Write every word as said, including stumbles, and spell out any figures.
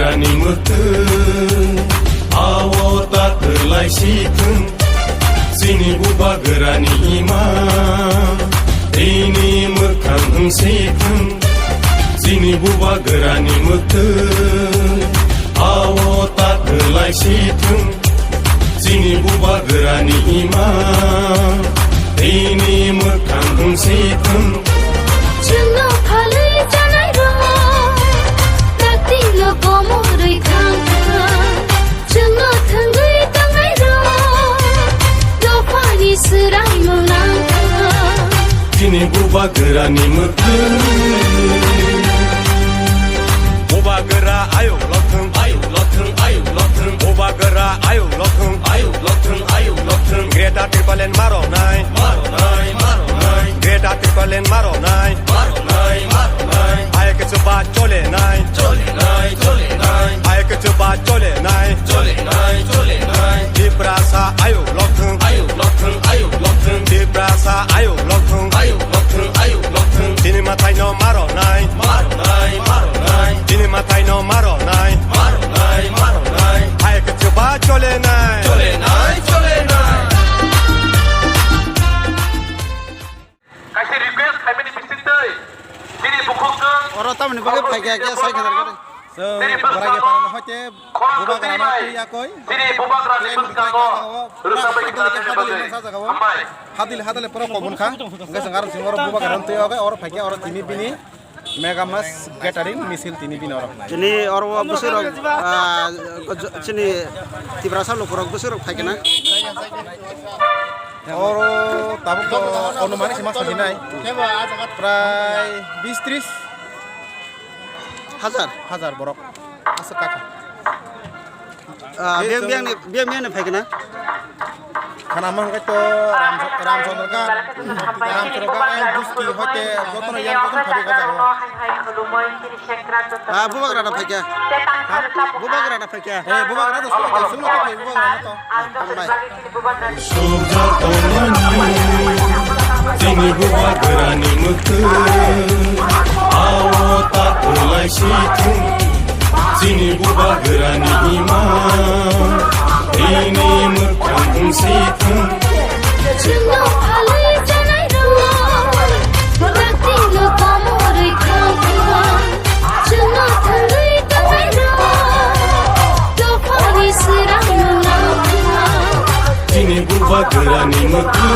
Ani mwtwi, awo ta kwlai si thung. Chini bubagrani ima, tini mwkhang wng si thung. Chini bubagrani mwtwi, awo ta kwlai si thung. Chini bubagrani ima, tini mwkhang wng si thung. Chwngno phalwi chanai rok, dakti no komorwi thang thang. Chwngno thwngwi tongnai rok, dophani swrai mwnang thang. Chini bubagrani mwtwi. Bubagra ayuk lothung, ayuk lothung, ayuk lothung. Bubagra ayuk lothung, ayuk lothung, ayuk lothung. Greater Tipraland maro nai, maro nai, maro nai. Greater Tipraland maro nai, maro nai, maro nai. Ayuk chuba chole nai, chole nai, chole nai. Ayuk chuba chole nai, chole nai, chole nai. Tiprasa ayuk lothung, ayuk lothung, ayuk lothung. Tiprasa ayuk lothung, ayuk lothung, ayuk lothung. Chini mathai no maro nai, maro nai, maro nai. Chini mathai no maro nai, maro nai, maro nai. Ayuk chuba chole nai, chole nai, chole nai. Kaisa request khaimani bisingtwi chini bukhuk nwng. Oro tamni bagwi phaikha khe sai khadar gari. So, chini bwskango Boragia parano hoite khorang bubagrano twi yakoi. Chini bubagrani bwskango rwchapwi khna nini bagwi. Hambai. Hadil hadale pura kobun kha. Hwnkhe chwng aro chwng oro bubagrano twi yakoi, oro phaikha oro tini bini Mega Mass Gathering misil tini bini oro. Chini oro bwswk rok, ah, chini Tiprasa lukurok bwswk rok phaikha na? Oro tabuk to anumanik se ma sajinai. Prai bis tris hajar, hajar borok aswk kakha. Ah, biyang, biyang ni, biyang, biyang ni phaikha na? Khana ma hwnkhe to Ram, Ramchandra Ghat, Ramchandra Ghat, eh, Busti hoite jotono yang jotono phabi ka jago. Ah, bubagra na phaikha. Ha? Bubagra na phaikha. Eh, bubagra to solo to, solo to phai bubagra na to. Hambai. Sukjak tongmani, chini bubagrani mwtwi, awo ta kwlai si thung. Chini bubagrani ima, tini mwkhang wng si thung. Chwngno phalwi chanai rok, dakti no komorwi thang thang. Chwngno thwngwi tongnai rok, dophani swrang nang thang. Chini bubagrani mwtwi.